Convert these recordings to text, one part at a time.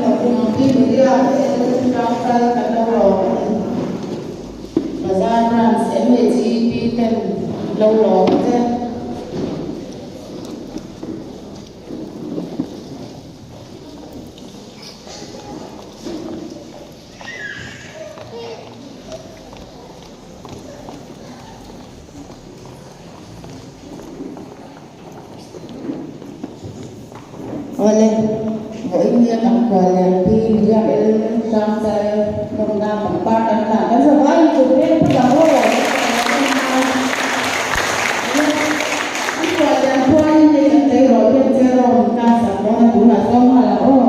hlawhtling ang pi Miriam L. Hrangchal kan lo lawm a ni. Bazar Branch MHEP ten lo lawm che. Awle, vawiin hian kan khual lian pi Miriam El Hrangchal nawmna pangpar kan hlan kan za vai in chuk reng phawt ang aw. An khual lian khuain hei kan tleirawl hian Cherawm tan sak dawn a tunah sawm nghal ang aw.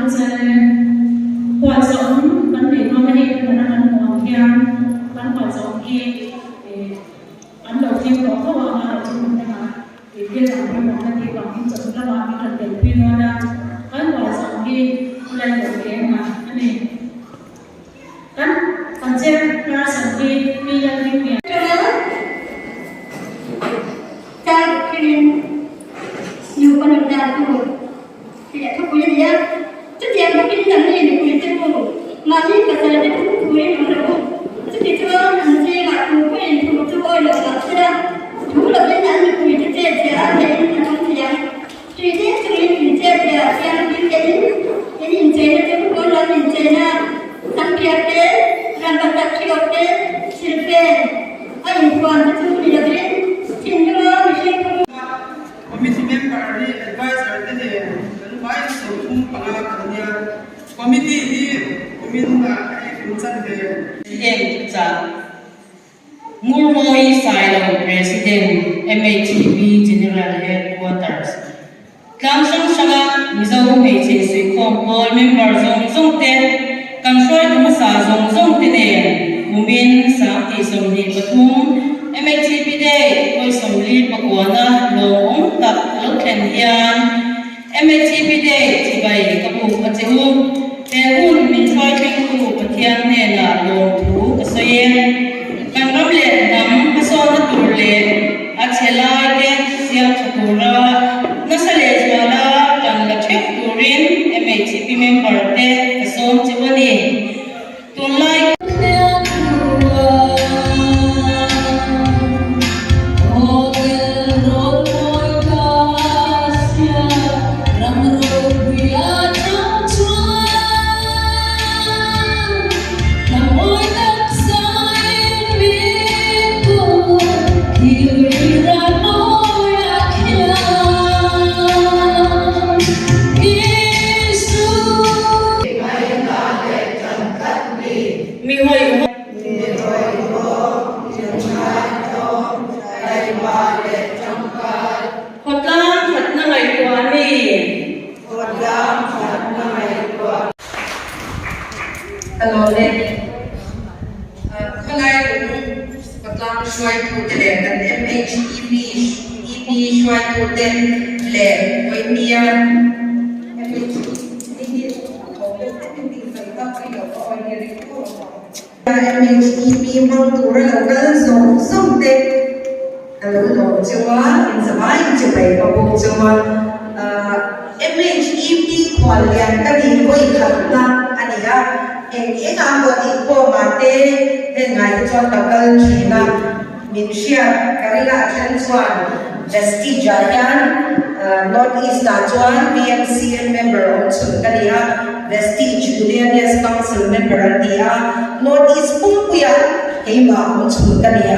Huan zawm kan nei dawn a hei banner a kan hmuh ang hian kan huan zawm hi an lo thleng tawh tho a amaherawh chu hmun dangah tih thil dang pawimawh na tih vangin chawhnu lamah min rawn telpui dawn a, kan huan zawm hi khawlai lo eng a a ni. Kan kan chairperson hi Pi Lalringlian. Chang bawkin nupa nun dan tur tih a thupui a ni a. Chutiang bawkin nangni mipuite u, mahni pasalte thu thuin awm lo u. Chuti chuan an zingah thu pawhin thu chu awi loh mah sela, thu lovin an mipuite chet chhia a hnehin an awm thei ang. Tui deng chungin in chet chhia thianghlim tein in incheina chu pawn lam incheina sampiar te, rangva tak ṭhiau te, silfen a inphuan te chu ni lovin thinlunga mihring phung Committee member hi adviser te nen kan vai 35 kan nia. Committee hi kumin ah hei kum chanve. President chah Ngurmawi Sailo President MHEP General Headquarters Tlang hrang hranga Mizo hmeichhe suihkhawm pawl member zawng zawng te, kan hruaitu hmasa zawng zawng te nen kumin 2023 MHEP Day vawi 44na lawmawm tak lo thlen hian MHEP Day chibai ka buk a che u. He hun min hruai thlengtu Pathian hnenah lawmthu ka sawi e. Kan ram leh hnam hmasawnna tur leh a chhe lai te siam tha tura nasa leh zuala tan la theuh turin MHP member te ka sawm cheu a ni. Tunlai. Mi hawi Khawtlang thatna ngaihtuah mi. Ka lawm e. Khawlai lung khawtlang hruaitute leh kan MHEP EP hruaitute leh Vawinia MHEP hmang tura lo kal zawng zawng te ka lo lawm cheu a, inzavai chibai ka bawk cheu a. MHEP khual lian ka nih vawi khatna a ni a, eng eng ah pawh inkhawmah te heng ngai te chuan ka kal thin a. Min hriat ka ring a, a then chuan Vestige ah hian North East ah chuan BMCM member awm chhun ka ni a, Vestige Millionaires Council member an ti a, North East pumpuiah keimah awm chhun ka ni a,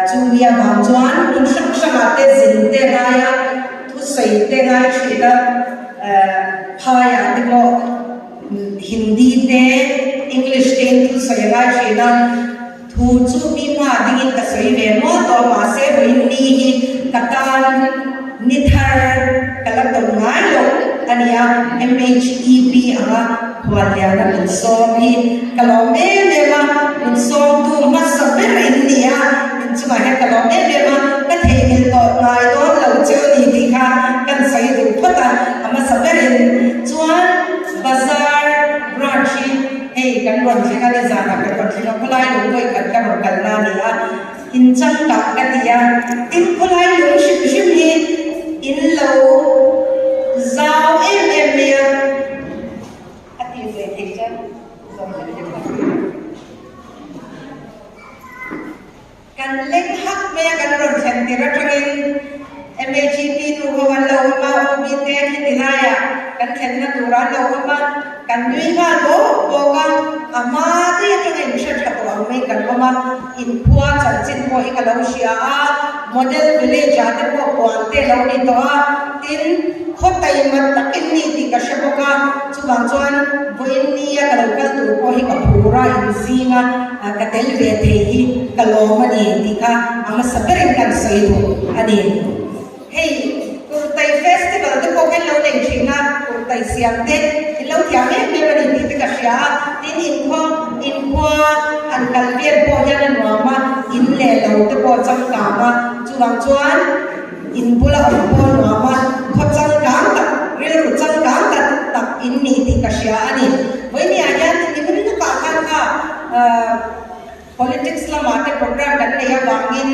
chu mi avang chuan hmun hrang hrangah te zin te ngai a, thusawi te ngai thin a, phaiah te pawh Hindi te English te in thusawi a ngai thin a. Thu chu mi hma dingin ka sawi ve nual tawh a, mahse vawiin ni hi ka tan ni thar ka la tawm ngai loh a ni a, MHEP anga khualliana min sawm hi ka lawm em em a, min sawmtu hmasa ber in ni a, in chungah hian ka lawm em em a, ka theihnghilh tawh ngai dawn lo cheu ni tih kha kan sawi duh phawt a, a hmasa berin chuan bazar branch hi Hei kan rawn thleng a, nizanah kan rawn thleng a, khawlai lung vawi khat ka rawn kalna a ni a, in changkah ka ti a, tin khawlai lung hrim hrim hi in lo zau em em mai a, a ti ve thei chuan zawm hlek hlek a. Kan leng hak mai a, kan rawn thlen tir atangin MHEP nu ho an lo awm a, OB te khi ti laiah kan thlenna tur an lo awm a, kan nui nghal bawk bawk a, a hma daih atanga inhre tha tawh ang mai kan awm a, inkhua chanchin pawh hi ka lo hria a, model village ah te pawh puan te lo ni tawh a, tin khaw taima takin ni tih ka hre bawk a, chuvang chuan vawiin nia ka lo kal tur pawh hi ka phur a, inzing a. Ka tel ve thei hi ka lawm a ni tih kha a hmasa berin kan sawi duh a ni. Hei Kurtai Festival te pawh kan lo nei thin a, Kurtai siam te. Min lo thiam em em a ni tih te ka hria a, tin inkhua inkhua han kal vel pawh hian a nuam a, in leh lo te pawh a changkang a, chuvang chuan in bula awm pawh a nuam a, khaw changkang tak, rilru changkang tak tak in ni tih ka hria a ni. Vawinia hian nimin lawkah khan kha ahh. Politics lamah te program kan nei avangin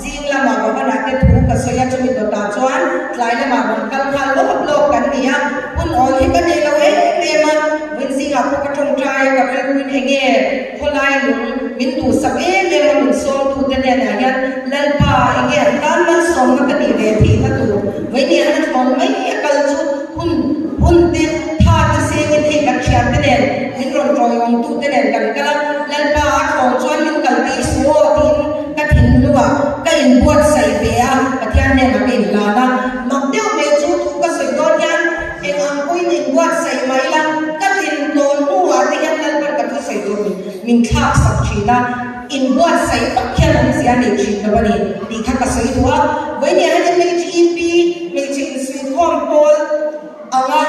zing lamah Bhavan-ah te thu ka sawi a, chumi dawtah chuan tlai lamah rawn kal nghal lawp lawp kan ni a, hun awl hi ka nei lo em em a, vawiin zingah pawh ka tawngtai a, ka rilruin enge khawlai lung min duhsak em em a min sawmtute hnenah hian Lalpa enge an tan malsawmna ka tih ve theihna tur vawiin an a thlawn mai a kal chu hun hun te tha te sengin hei kan thiante nen min rawn tawiawmtute nen kan kal a, Lalpa a thlawm chuan min kal tir suh aw tiin ka thinlungah ka inbuatsaih ve a, Pathian hnenah ka inlan a, mak deuh mai chu thu ka sawi dawn hian eng ang pawhin inbuatsaih mah ila ka tlin tawn hnuah te hian Lalpan ka thusawi tur min thlak sak thin a, inbuatsaih tak hian awmzia a nei thin lo a ni tih kha ka sawi duh a, vawiin hian MHEP hmeichhe insuihkhawm pawl Anga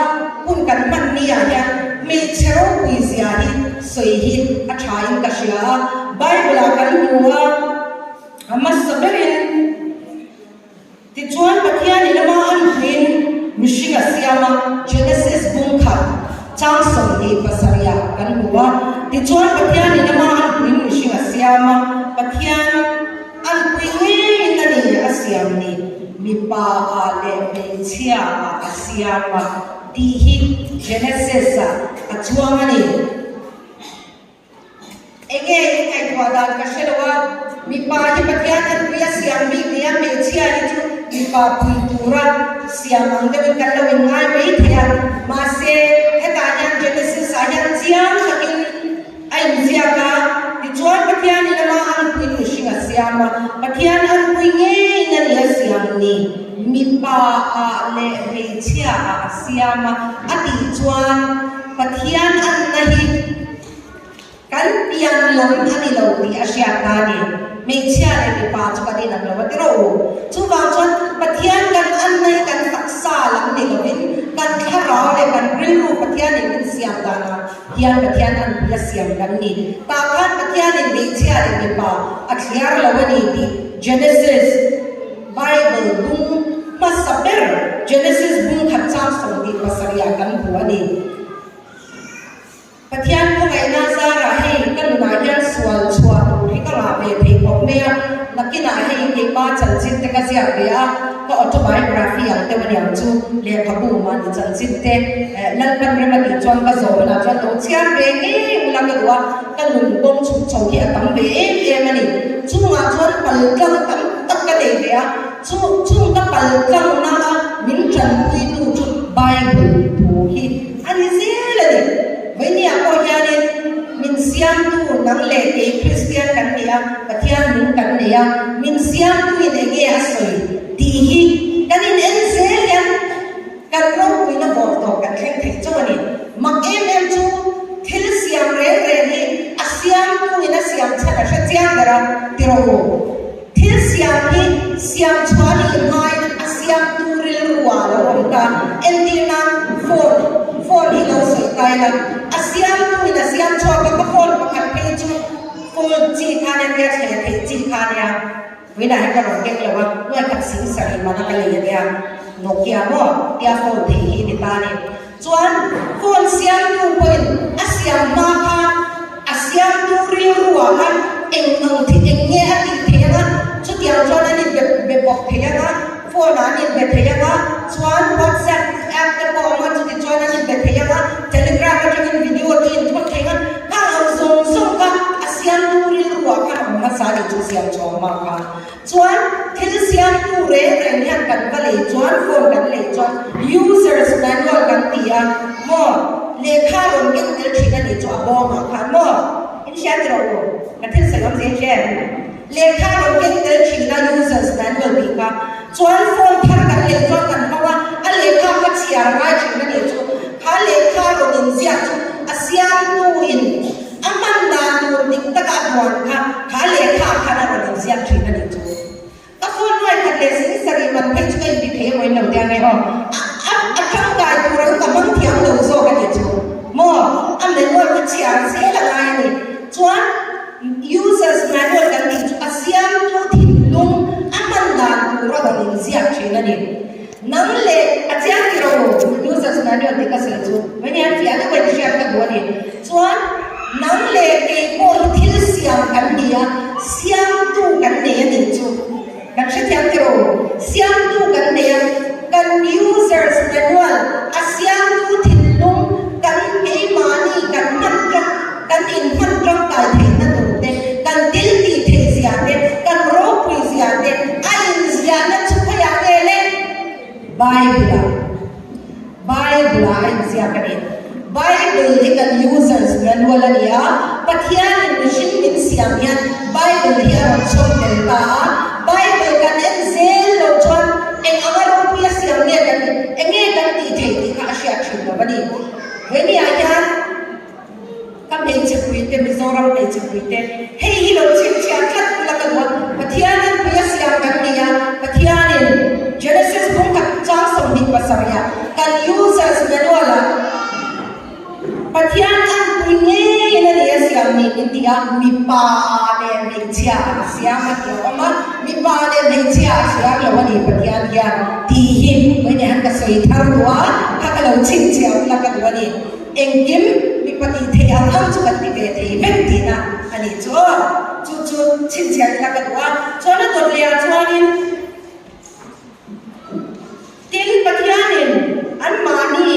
hun kan hman ni ah hian hmeichhe ropui zia hi sawi hi a tha in ka hria a, Bible ah kan hmu a, a hmasa berin tichuan Pathian in ama an hmuin mihring a siam a, Genesis bung khat chang 27 ah kan hmu a, tichuan Pathian in ama an hmuin mihring a siam a, Pathian an pui ngeiin a ni a siam ni. Mipa ah leh hmeichhia ah a siam a tih hi Genesis ah a chuang a ni. Enge in ngaihtuah dan ka hre lo a, mipa hi Pathian an pui a siam bik nia hmeichhia hi chu mipa pui tura siam ang deuhin kan lo inngai mai thei a, mahse hetah hian Genesis ah hian chiang takin A inziak a, tichuan Pathianin ama anpuiin mihring a siam a, Pathian anpui ngeiin a ni a siam ni, mipa ah leh hmeichhia ah a siam a, a tih chuan Pathian anna hi kan pian lam a ni lo tih a hriat ta a ni. Hmeichhia leh mipa chu kan inang lo a ti rawh u. Chuvang chuan Pathian kan anna hi kan taksa lam ni lovin kan thlarau leh kan rilru Pathianin min siam danah hian Pathian an bula siam kan ni. Tah khan Pathianin hmeichhia leh mipa a thliar lo a ni tih Genesis Bible bung hmasa ber Genesis bung khat chang 27 ah kan hmu a ni. Pathian khawngaihna zarah hei ka nunah hian sual chhuah tur hi ka ngah ve thei khawp mai a, nakinah hei keima chanchin te ka ziak ve a, ka autobiography ang deuh aniang chu lehkhabu mahni chanchin te Lalpan rem a tih chuan ka zawh hunah chuan lo chhiar ve ngei ula ka duh a, ka nun kawng chhuk chho hi a tam ve em em a ni. Chungah chuan pal tlang tam tak ka nei ve a, chu chung ka pal tlangna a min tanpuitu chu Bible thu hi A ni zel a ni. Vawinia pawh hianin min siamtu nang leh kei Kristian kan ni a, Pathian nung kan nei a, min siamtuin eng nge a sawi tih hi kan in en zel hian kan ropuina bawr tawp kan thleng thei chauh a ni. Mak em em chu thil siam reng reng hi a siamtuin a siam chhan a hre chiang ber a, ti rawh u. Thil siam hi siam chhuah nih hmain a siamtu rilru ah lo awm ta. Entir nan phone, phone hi lo sawi ta ila, a siamtu in a siam chhuak a, ka phone pakhat phei chu fold chi kha nia, nia thleh theih chi kha nia, vawiinah hian ka rawn keng lo a, nuai khat sing sarih man a ka lei a nia, Nokia maw tia phone theih hi ni ta a ni. Chuan phone siamtu pawhin a siam hma khan a siamtu rilru ah khan eng ang thi eng nge a tih thei anga, chutiang chuan an inbe be bawk thei anga, phone ah an inbe thei anga, chuan WhatsApp app te pawh a awm a, chuti chuan an inbe thei anga, Telegram atangin video te inthawn thei anga, khang ang zawng zawng kha a siamtu rilru ah khan a awm hmasa a ni chu siam chhuah hma khan. Chuan thil siamtu reng reng hian kan va lei chuan phone kan lei chuan users manual kan ti a maw lehkha rawn ken tel thin a nih chu a bawngah khan maw in hria ti rawh u ka thil sawi awm zin hre lehkha rawn ken tel thin a users manual tih kha chuan phone thar kan lei chuan kan hmang a a lehkha kha chhiar ngai thin a nih chu kha lehkha rawn inziak chu a siamtu in A hman dan tur dik taka a duan kha, kha lehkha ah khan a rawn inziak thin a nih chu. Ka phone nuai khat leh sing sarih man phei chu ka inti thei emaw in lo tia nge aw. A a tangkai tur ang ka hmang thiam lo zawk a nih chu. thin a ni. Nang leh a chiang tih rawh u, users manual tih ka sawi chu mai hian fiah deuh a inhriat ka duh a ni. Chuan nang leh kei pawh hi thil siam kan ni a, siamtu kan nei a nih chu. Kan hrethiam tih rawh u, siamtu kan nei a, kan users manual a siamtu thinlung kan keimahni kan hman tang kan inhman tangkai theihna tur te, kan thil tih theih zia te, kan ropui zia te a inziahna chu khawiah nge le? Bible-ah. Bible-ah a inziak a ni. Bible hi kan users manual a ni a, Pathianin mihring min siam hian Bible hi a rawn chhawm tel ta a, Bible kan en zel lo chuan eng anga ropui a siam nge kan eng nge kan tih theih tih kha a hriat thin lo a ni. Hemiah hian. Ka hmeichhe puite, Mizoram hmeichhe puite, hei hi lo chhinchhiah tlat ula ka duh a, Pathianin pui a siam kan ni a, Pathianin Genesis bung khat chang 27 ah kan users manual ah Pathian an pui ngeiin a ni a siam ni min ti a, mipa leh hmeichhia a siam a tih a awm a, mipa leh hmeichhia a siam lo a ni Pathian hian tih hi vawiin han ka sawi thar duh a, kha ka lo chhinchhiah ula ka duh a ni. Engkim mipa tih theih ang ang chu kan ti ve thei vek tihna a nih chu aw. Chu chu chhinchhiah ila ka duh a. Chuan a dawt leh ah chuanin tin Pathianin anmahni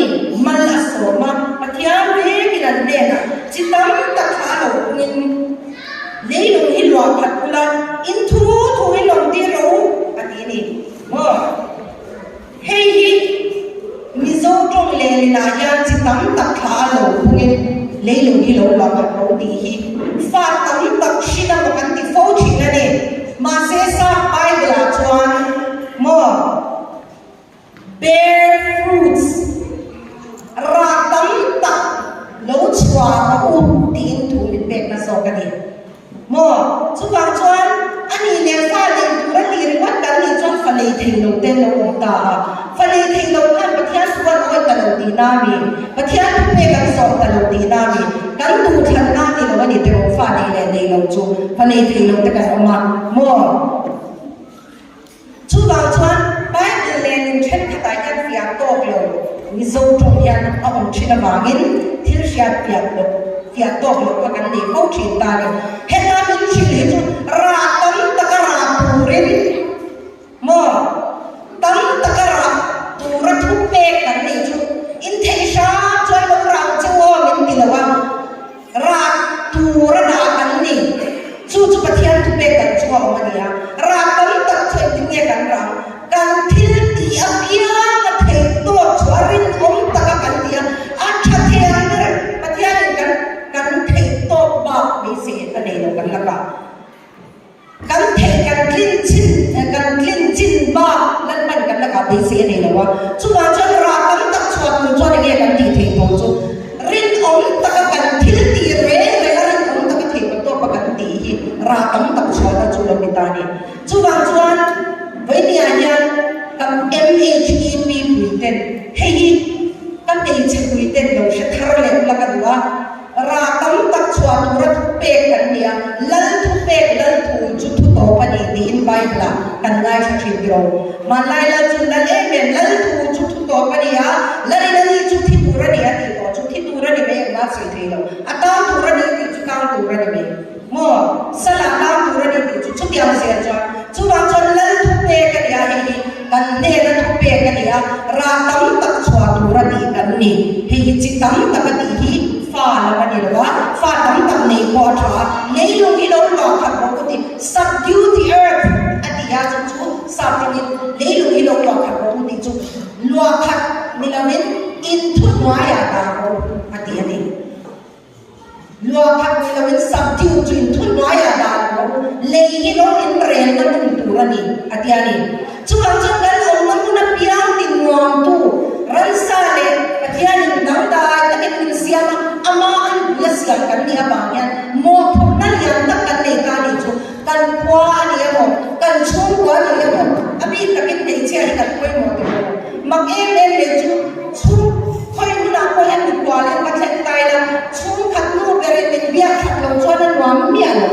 mal a sawm a, Pathian vekin an hnenah chi tam tak kha a lo pungin leilung hi luah khat ula, in thu thu hi lawm tir rawh u a ti a ni maw. Hei hi Mizo tawng lehlinah hian chi tam tak thla a lo phungin leilung hi lo luah kan lo tih hi fa tam tak hrin emaw kan ti fo thin a ni. Mahse Sap Bible ah chuan maw bear fruits rah tam tak lo chhuah rawh u tiin thu min pekna zawk a ni. Maw? Chuvang chuan a ni leh fa nei tur a tih ringawt kan nih chuan fa nei thei lo te an lo awm ta a. Fa nei thei lo khan Pathian thu an awih ta lo tihna a mi? Pathian thu pek an zawm ta lo tihna a mi? Kan duhthlanna a ni lo a ni tiraw fa nei leh nei lo chu fa nei thei lo te kan awm a. Maw? Chuvang chuan Bible nen in thenkhatah hian fiah tawk lo Mizo tawng hian a awm thin avangin thil hriat piah loh, fiah tawk loh kha kan nei fo thin ta a ni. Heta min hrilh hi chu rah tam taka rah turin maw tam taka rah tura thu pek kan nih chu intheih hram chuan lo rah ang che u aw min ti lo a. Rah tur a dah kan ni. Chu chu Pathian thupek kan chu a awm a ni a. Rah tam tak chu engtin nge kan rah? Kan thil tih apiang a theih tawk chu a rinawm taka kan ti a, a tha thei ang ber. Pathianin kan kan theih tawk bak beisei a nei lo kan lakah. Kan theih kan tlin chin kan tlin chin bak Lalpan kan lakah beisei a nei lo a, chuvang chuan rah tam tak chhuah tur chuan enge kan tih theih tawh chu rinawm taka kan thil tih reng reng a rinawm taka theih tawh tawpa kan tih hi rah tam tak chhuahna chu lo ni ta a ni. Chuvang chuan vawinia hian kan MHEP puiten hei hi ka hmeichhe puiten lo hre thar leh ula ka duh a, Rah tam tak chhuah tura thupek kan ni a, Lal thupek, Lal thu chu thu tawp a ni tiin Bible-ah kan ngaithla thin tiraw. Hmanlai Lal chu Lal em em, Lal thu chu thu tawp a ni a, Lalin a ni chu thi tur a ni a tih tawh chu thi tur a ni mai engmah a sawi thei lo. A tang tur a ni tih chu tang tur a ni mai. Maw? Salah tang tur a ni tih chu chutiang zel chuan chuvang chuan Lal thupek a ni a, hei hi kan hnena thupek a ni a, rah tam tak chhuah tur a tih kan ni. Hei hi chi tam tak a tih hi fa lam a ni lo a, fa tam tak nei pawh a tha a, leilung hi lo luah khat rawh u ti, subdue the earth a ti a, chu chu sap tawngin leilung hi lo luah khat rawh u tih chu luah khat ni loin inthuhnuaiah dah rawh u a ti a ni. Luah khat ni loin subdue chu in thuhnuaiah dah lo lei hi ro in relna hmun tur a ni, a ti a ni. Chuvang chuan kan awmna hmun apiang ti nuamtu ransa leh Pathianin dangdai takin min siam a, ama an bula siam kan nih avang hian mawhphurhna lian tak kan nei ta a nih chu. Kan khua a ni emaw, kan chhungkua a ni emaw, a bik takin hmeichhia hi kan pawimawh ti lo. Mak em em leh chu chhung khawi hunah pawh hian mikhual in va thleng ta ila, chhungkhat nu berin min biak that lo chuan a nuam miah lo.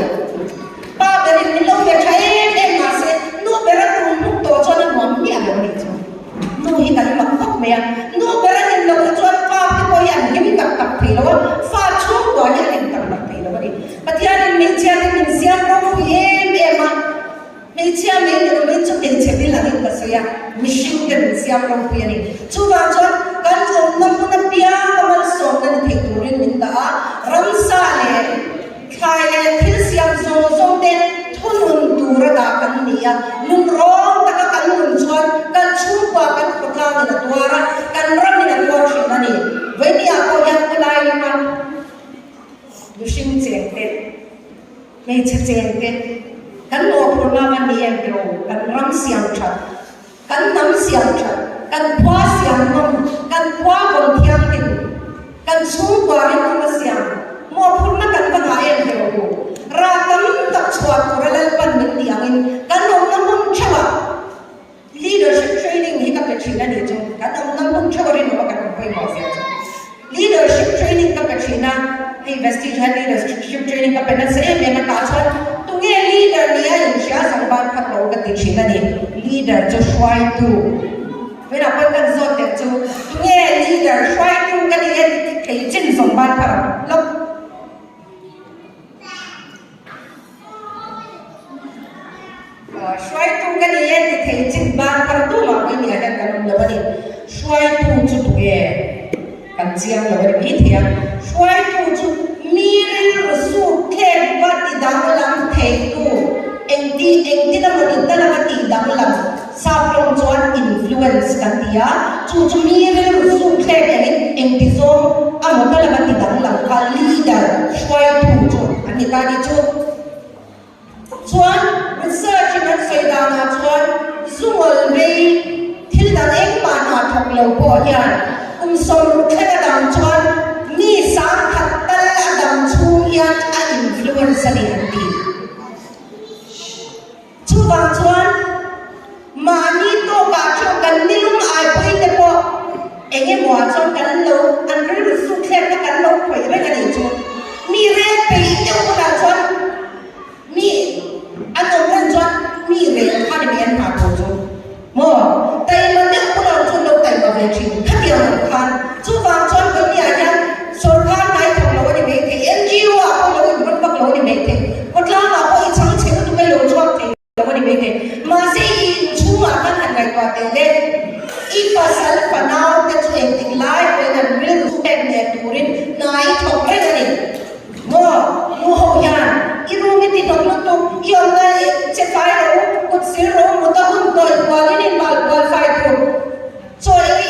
Pa berin min lo be tha em em mahse nu ber a tum hnuk tawh chuan a nuam miah lo a nih chu. sawi a, mihringte min siam ropui a ni. Chuvang chuan kan awmna hmun apianga malsawmna ni thei turin min dah a, ramsa leh thlai leh thil siam zawng zawng te thunun tura dah kan ni a. Nunrawng taka kan nun chuan kan chhungkua kan khawtlangin a tuar a, kan ramin a tuar thin a ni. Vawinia pawh hian khawlai lama mihring chengte. Hmeichhe chengte, kan mawhphurhna kan ni em tiro, kan ram siam that, kan hnam siam that, kan khua siam nawm, kan khua vawn thianghlim, kan chhungkua rinawm a siam, mawhphurhna kan va ngah em tiro u. Rah tam tak chhuah tura Lalpan min tih angin kan awmna hmun theuhah Leadership training hi ka pe thin a nih chu, kan awmna hmun theuh a rinawm a kan awm pawimawh zia chu. Leadership training ka pe thin a, hei Vestige hian leadership training ka pe nasa em em a, tah chuan tunge leader nia inhria zawng ban khat lo ka ti thin a ni. Leader chu hruaitu, vawiinah pawhin kan zawt teh chu tunge leader hruaitu ka ni e ti thei chin zawng ban khat lo. Hruaitu ka ni e ti thei chin ban thar tumah pawh nia hian kan awm lo a ni. Hruaitu chu tunge kan chiang lo a ni mai thei a. Hruaitu chu mi rilru suk thlek va ti danglam theitu engti engtin emaw ni ta lama tih danglam sap tawng chuan influence kan ti a. Chu chu mi rilru suk thlek engin engti zawng emaw ta lama ti danglam kha leader hruaitu chu an ni ta ni chu. Chuan research in an sawi danah chuan zungawl vei thil dang engmah hna thawk lo pawh hian kum 60 thleng a dang chuan mi 10,000 tal a dang chhung hian a influence a ni an ti. Chuvang chuan mahni tawkah theuh kan nilung ai pui te pawh eng emaw ah chuan kan lo an rilru sukthlekna kan lo khawih reng a nih chu. Mi rel peih deuh hunah chuan mi an awm reng chuan mi rel kha ni mai an hah tur chu maw taima deuh hunah chuan lo taima ve thin khatiang ang khan chuvang chuan Vawinia hian sawrkar hnai thawk lo a ni mai thei NGO ah pawh lo inrawn vak lo a ni mai thei khawtlangah pawh i chhang chhe lutuk a i lo chhuak thei lo a ni mai thei mahse i inchhungah khan han ngaihtuah teh le i pasal fanau te chu engtik lai pawhin an rilru pek leh turin hna i thawk reng a ni. Maw, nu ho hian i room i ti hnawk lutuk, i awmna i che fai ro, kut sil ro, mut a hun tawih kual in inbal kual fai tur, chaw i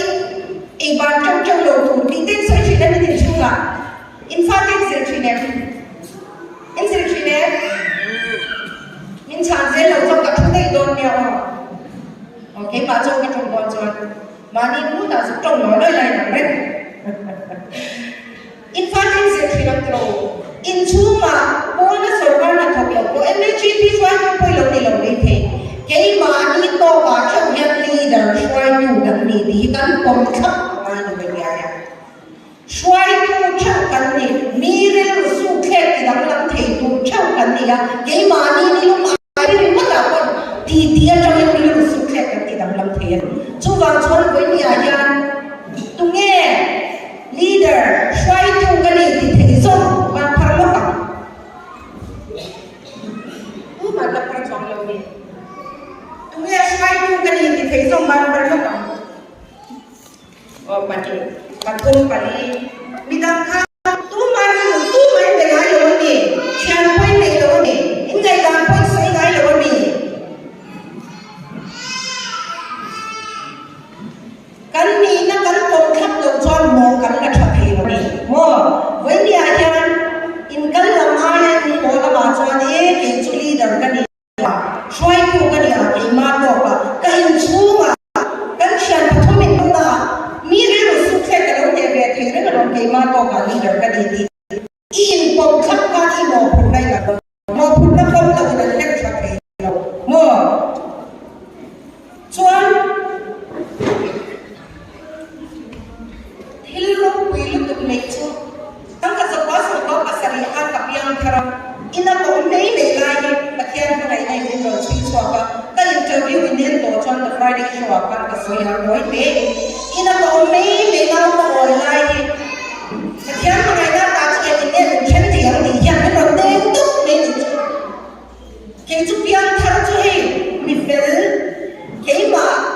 ei ban teuh teuh lo tur tih te in sawi thin em in inchhungah? In fate in zir thin em? In zir thin em? Min chhan zel lo chuan ka thu daih dawn nia aw. Aw keimah chuan ka tawng dawn chuan mahni hmunah zuk tawng lawi lawi lai ang reng. In fate in zir thin ang tiro. Inchhungah pawna sawrkar hnathawk lo pawh MHEP hruaitu pawh i lo ni lo mai thei. Keimahni tawkah theuh hian leader hruaitu kan ni tih hi kan pawm thlap a ngai ni mai ngai a. Hruaitu theuh kan ni, mi rilru sukthlek ti danglam thei tur theuh kan ni a, keimahni nilum ai ringawtah pawh ti ti atangin rilru sukthlek kan ti danglam thei a ni. Chuvang chuan vawinia hian tunge Leader, hruaitu ka ni ti thei zawk van phar lawk ang. Tu van la phar chuang lo ni. Tunge hruaitu ka ni ti thei zawk van phar lawk ang. Aw pahnih, pathum, pali. Midang kha tumah rilru tumah in be ngai lo a mi? Thian pawh in nei lo a mi? In ngaihdan pawh in sawi ngai lo a mi? Kan nihna kan pawm thlap loh chuan maw kan la tha thei lo a ni maw? Vawinia hian in kal lam aia in haw lamah chuan e kei chu leader ka ni a, hruaitu ka ni a, keimah tawk a, ka inchhungah kan thian pathum in hmun a, mi rilru sukthlek ka lo teh ve thei reng alawm keimah tawkah leader ka ni tih i inpawm thlap khan i mawhphurhna i la lo. Mawhphurhna pawm loh in an lek tha thei lo maw? Chuan thil ropui lutuk neih chu tangka zakua sawrkar pasarih khan ka piang thar a, ina ka awm mai mai lai hi Pathian hmangaihna in min rawn chhui chhuak a, ka interview in en tawh chuan The Friday Show ah khan ka sawi a, ngawi hle in ina ka awm mai mai nau ka awi lai hi Pathian hmangaihna ta chu engin nge min then thei ang tih hian min rawn deng dup mai ni chu. Kei chu piang thar chu hei mi fel keimah.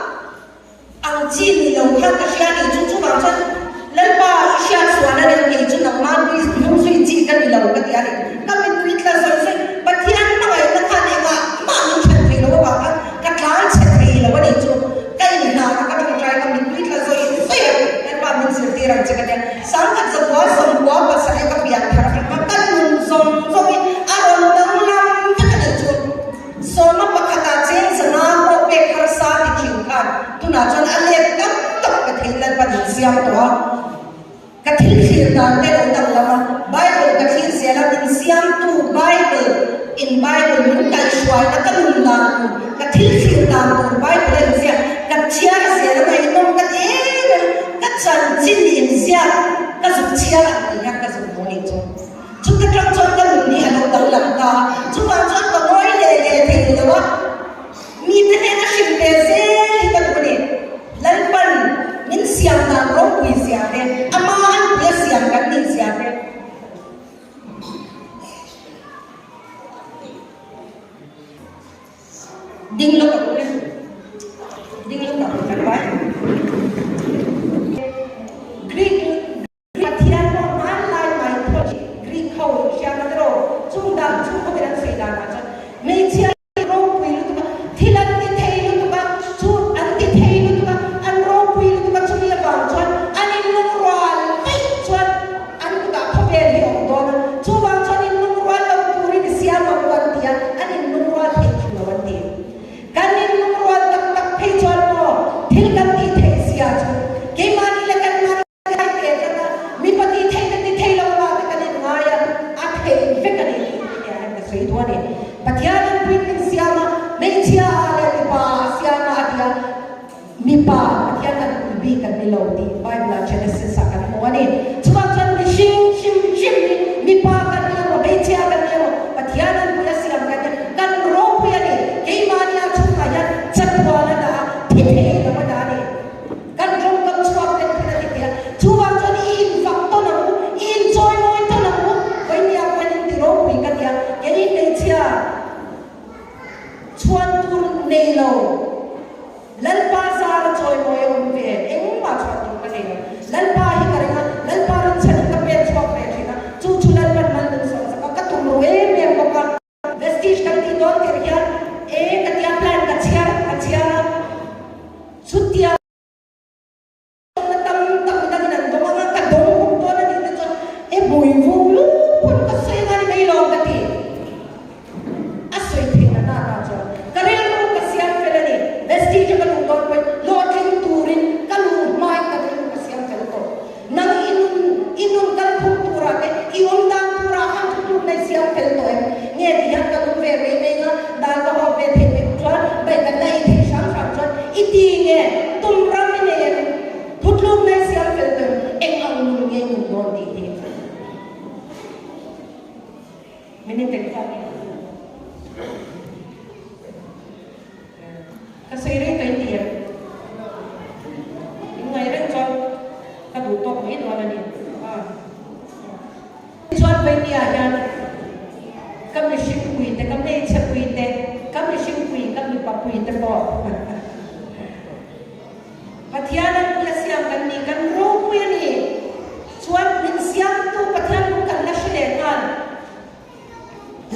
chhiar tawh a, ka thil thlir dan te lo danglam a, Bible ka thlir zel a, min siamtu Bible in Bible min kaihhruaina ka nun dan tur, ka thil thlir dan tur Bible a inziak ka chhiar zel a, ngaihnawm ka ti em em, ka chanchin inziak ka zuk chhiar ang tih hian ka zuk hmu a nih chu. Chuta tang chuan ka nun hi a lo danglam ta a, chuvang chuan ka ngawi leh leh thei lo a, mite hnena hrim ve zel hi ka duh a ni. Lalpan min siam dan ropui zia te, ama an puia siam kan nih zia te. Ding lawk a ru e, ding lawk a ru kan vai. Greek. Pathian pawh hmanlai mythology Greek ho hriatna te rawh chung dan chung khawvel an sawi danah chuan hmeichhia hi ropui lutuk a, thil an ti thei lutuk a, chu an ti thei lutuk a, an ropui lutuk a, chumi avang chuan an inlungrual vaih chuan an kutah khawvel hi a awm dawn a, chuvang chuan inlungrual lo turin i siam ang u an ti a, an inlungrual thei thin lo an ti. Kan inlungrual tak tak phei chuan maw thil kan tih theih zia chu keimahni leh kanmahni Kai ve tlat a, mipa tih theih ka ti thei lo a te kan in ngai a, a thei vek a ni tih hi nia hian ka sawi duh a ni. Pathian in puit min siam a, hmeichhia ah leh mipa ah a siam a a ti a, mipa Pathian an pui bik an ni lo tih Bible ah Genesis ah kan hmu a ni. Chuvang chuan mihring hrim hrim hi mipa kan ni emaw hmeichhia kan ni emaw Pathian an pui a siam kan ni, kan ropui a ni. Keimahnia chhungah hian chatuan a dah a, thi thei lo a dah a ni. Kan tawngkam chhuak ten thil a ti thei a, chuvang chuan i infak tawn ang u, i inchawimawi tawn ang u, vawinia khan in ti ropui ka ti a, kei hmeichhia chhuan tur nei lo, Lalpa zara chawimawi a awm ve, engmah chhuan tur ka nei lo, Lalpa hi ka ring a, Lalpa rinchhan in ka pen chhuak ve thin a, chu chu Lalpan mal min sawn sak a, ka tum ru em em bawk a. Vestige kan tih dawn tirh hian e ka tia plan ka chhiar ka chhiar a, chutia na tam tak dangin an dawng anga ka dawng bawk dawn a nih te chuan e bui vung lut pawn ka sawi anga ni mai lo ka ti. A sawi theih na na chuan ka rilru ka siam fel a ni. Vestige a ka luh dawn pawhin hlawhtling turin ka luh hmain ka rilru ka siam fel tawh. Nang i nun, i nun kal phung turah te, i awm dan turah khan thutlukna i siam fel tawh em? Nge ti hian ka nung ve mai mai nga, dan ka hawp ve theih mai chuan baihkanna i theih hram hram chuan i ti nge tum ram i nei em? Thutlukna i siam fel tawh em? Eng ang nun nge i nun dawn tih hi minute engzat nge? Ka sawi reng ka inti em? In ngai reng chuan ka duh tawk mai dawn a ni. Chuan Vainia hian ka mihring pui te, ka hmeichhe pui te, ka mihring pui, ka mipa pui te pawh Pathian an pui a siam kan ni, kan ropui a ni. Chuan min siamtu Pathian lung kan la hre leh nghal.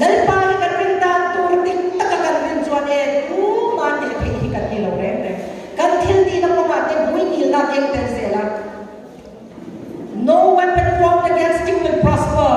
Lalpa hi kan rin dan tur dik taka kan rin chuan e tuma hneh theih hi kan ni lo reng reng. Kan thil tihna kawngah te hmuingilna a keng tel zel a. No weapon formed against you will prosper.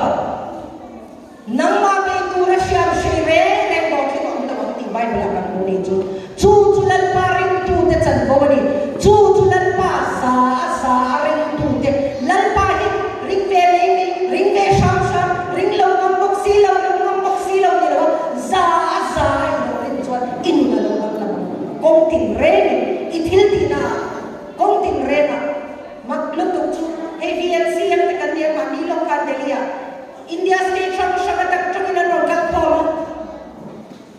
Nangmah bei tura hriam hrei reng reng bawk hi ka awm lo ang tih Bible ah kan hmu ni chu. Chu chu Lalpa ringtute chanvo a ni. Chu chu Lalpa za a za a ringtute Lalpa hi ring ve mai mai, ring ve hram hram, ring lo ngam bawk si lo, ring ngam bawk si lo ni lo a, za a za a i lo rin chuan i nun a lo dang lam ang. Kawng tin rengin i thil tihna ah kawng tin rengah mak lutuk chu hei VMCM te kan nia mahni lawk khan Delhi ah India state hrang hrang atang tangin an rawn kal khawm a.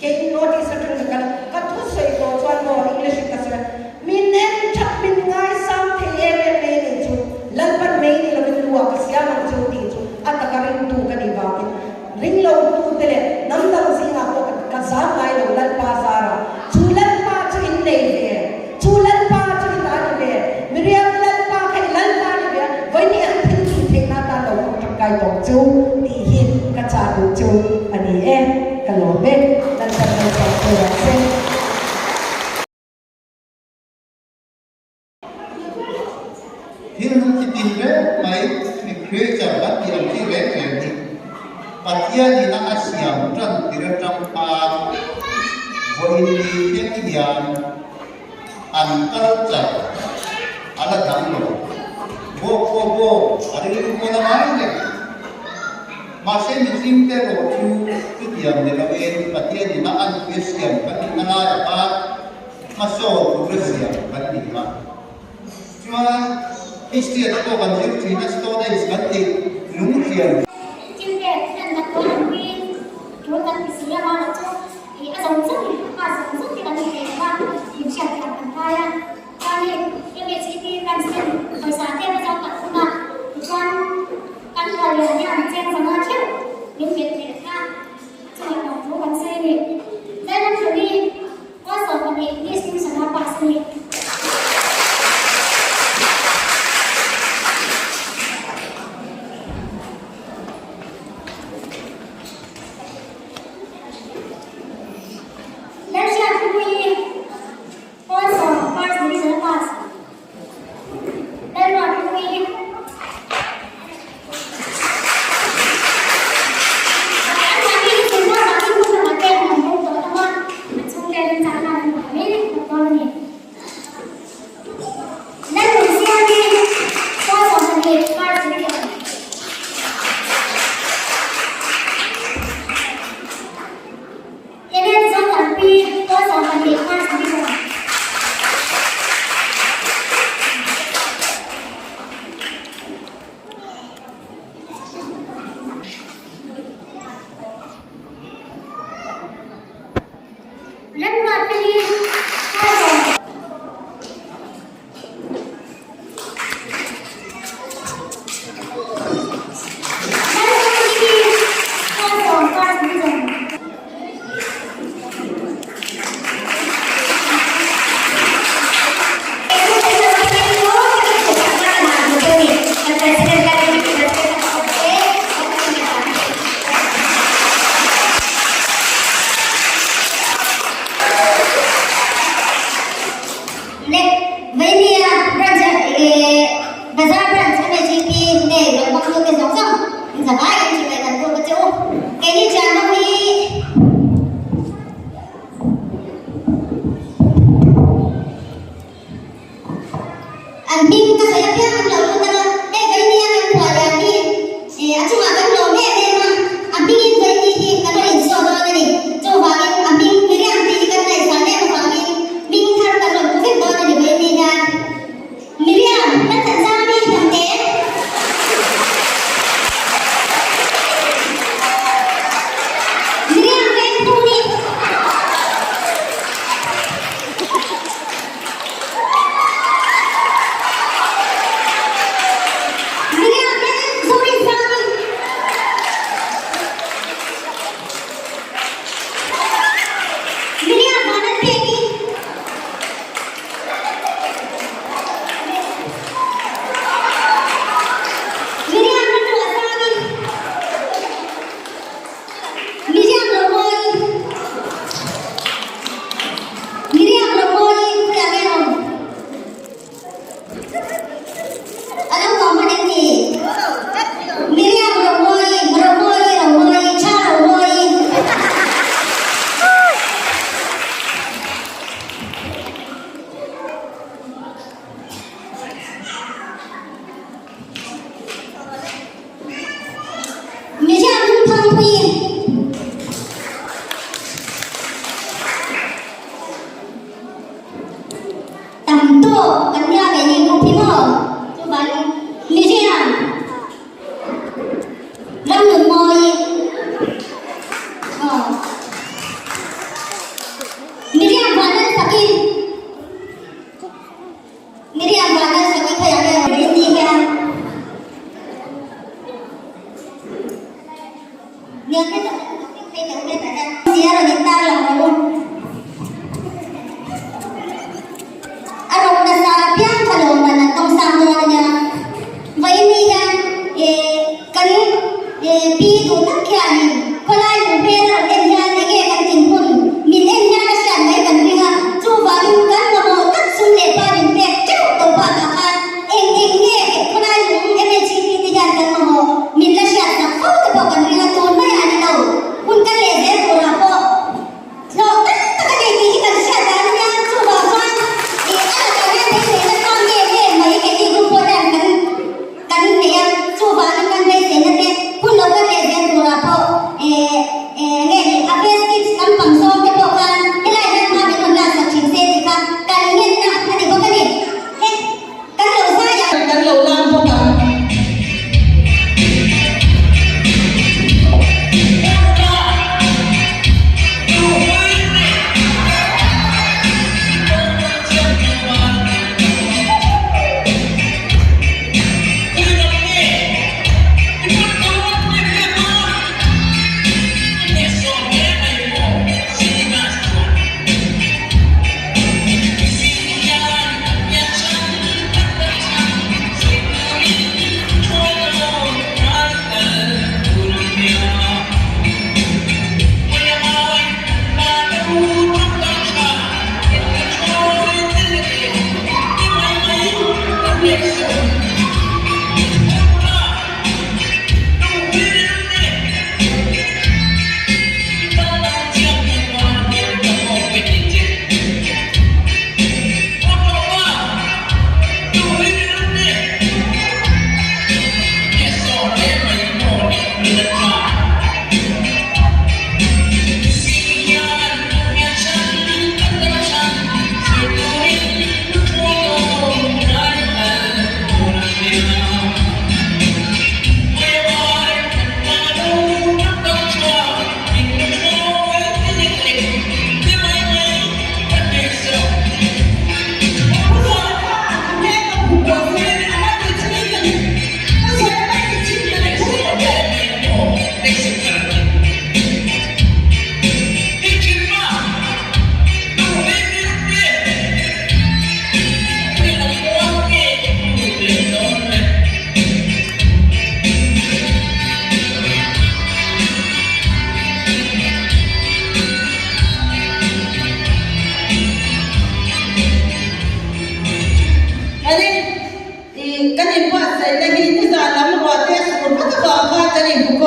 Kei notice atang ka kal a, ka thusawi pawh chuan maw English in ka sawi a, min en that min ngaisang thei em em mai anih chu, Lalpan mai ni lovin lu ah ka siam ang chu tih chu a taka ringtu ka nih vangin ring lo tu te leh hnam dang zingah pawh ka zam ngai lo Lalpa zara chu Lalpa chu in nei ve, chu Lalpa chu i ta ni ve, Miriam Lalpa kha i Lalpa ni ve a, vawiin an thil tih theihna atan lo hmang tangkai tawh chu tih hi ka chah duh chu a ni e, ka lawm e, Lalpan malsawm che rawh se. Thil nung chi tin reng mai mi creature kan tih ang chi reng reng hi Pathianin a siam tan tir atang khan vawiin ni thleng hian an culture a la dang lo. Bawk pawh bawk, a rilru pawh la ngai reng. Mahse mihring te erawh chu chutiang ni loin Pathian ina a nupui siam kan nihna laiah khan hmasawn tura siam kan ni a. Chuan History te pawh kan zir thin a, Stone Age kan tih lungthiam. Thil pek hlenna tuar ang hi tul kan ti si a, mahla chu ih a zawng zawng in a nghal zawng zawng te kan ni thei lo a, inhriat thiam kan ngai a. Chuan hei MHEP branch ten pawisa te a zau tak thung a, tichuan kan hual leh hian cheng zanga theuh min bet leh kha chungah hlauh thu kan sawi a ni. Zailam Hlui Kawlsawm pahnih distinction a pass a ni. Lalhriat Hlui Kawlsawm first division a pass. Lalruat Hlui An hming ka sawi apiang an lo lut ang a, hei Vainia kan khuah lian hi a chungah kan lawm em em a, a hmingin Vaini hi kan rawn insaw dawn a ni. Chuvangin a hming Miriam tih hi kan ngaihsan em avangin hming thar kan rawn pu vek dawn a ni Vaini hian.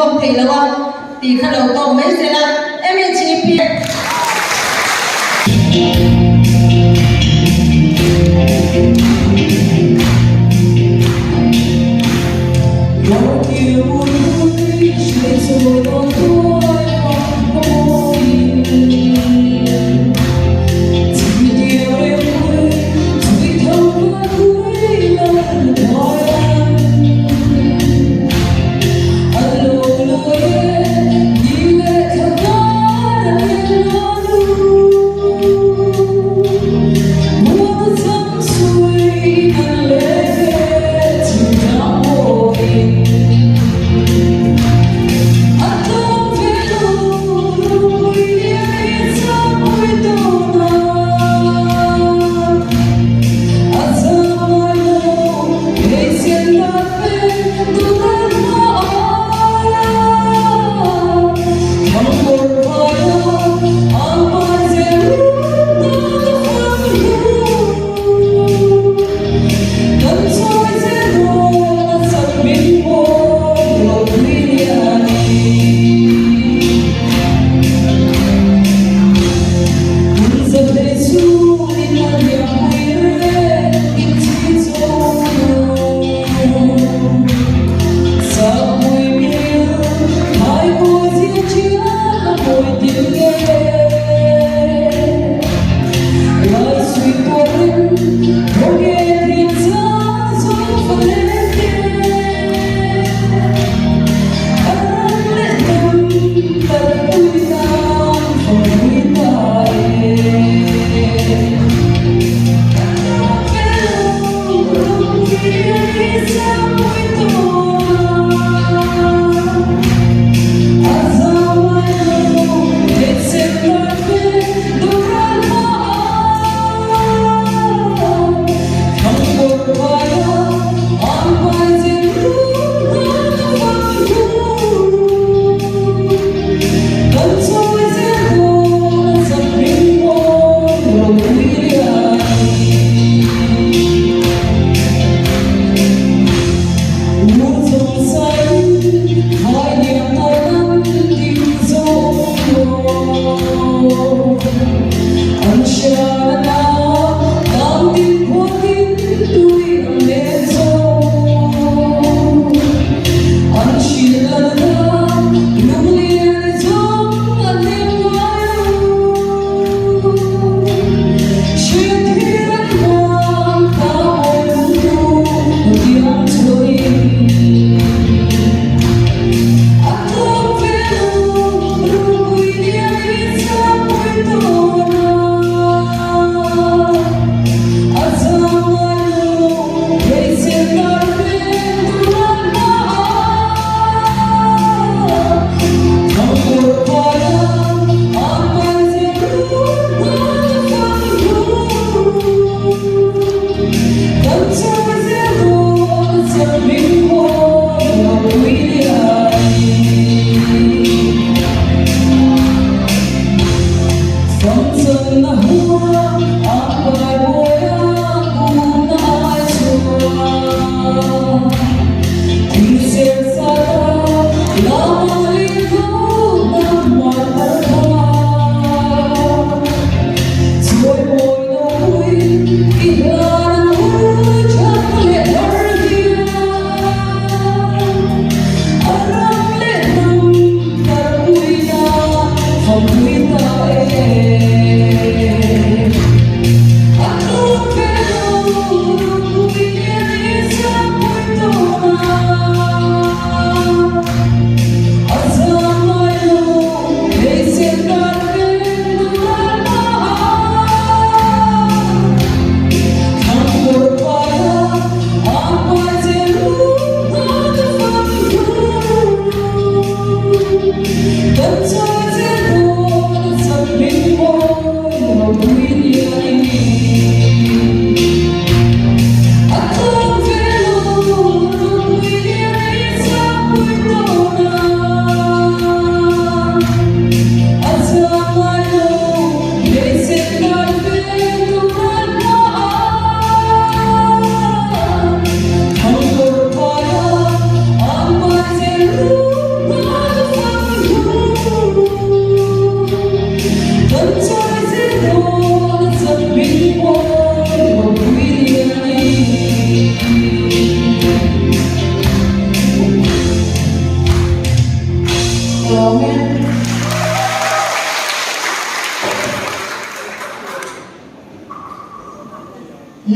inkhawm thei lo a tih kha lo tawk mai sela MHEP.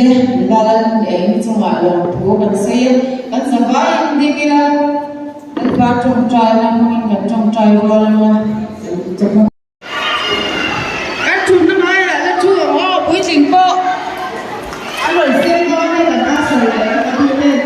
te Lal eng chungah lawmthu kan sawi a, kan zavaiin ding ila Lalpa tawngtaina hmangin kan tawngtai rual ang a, chawhma. Kan thutna ngaiah la thu ang aw, puitling pawh a rawn seng dawn e kan answer leh ka pu ten.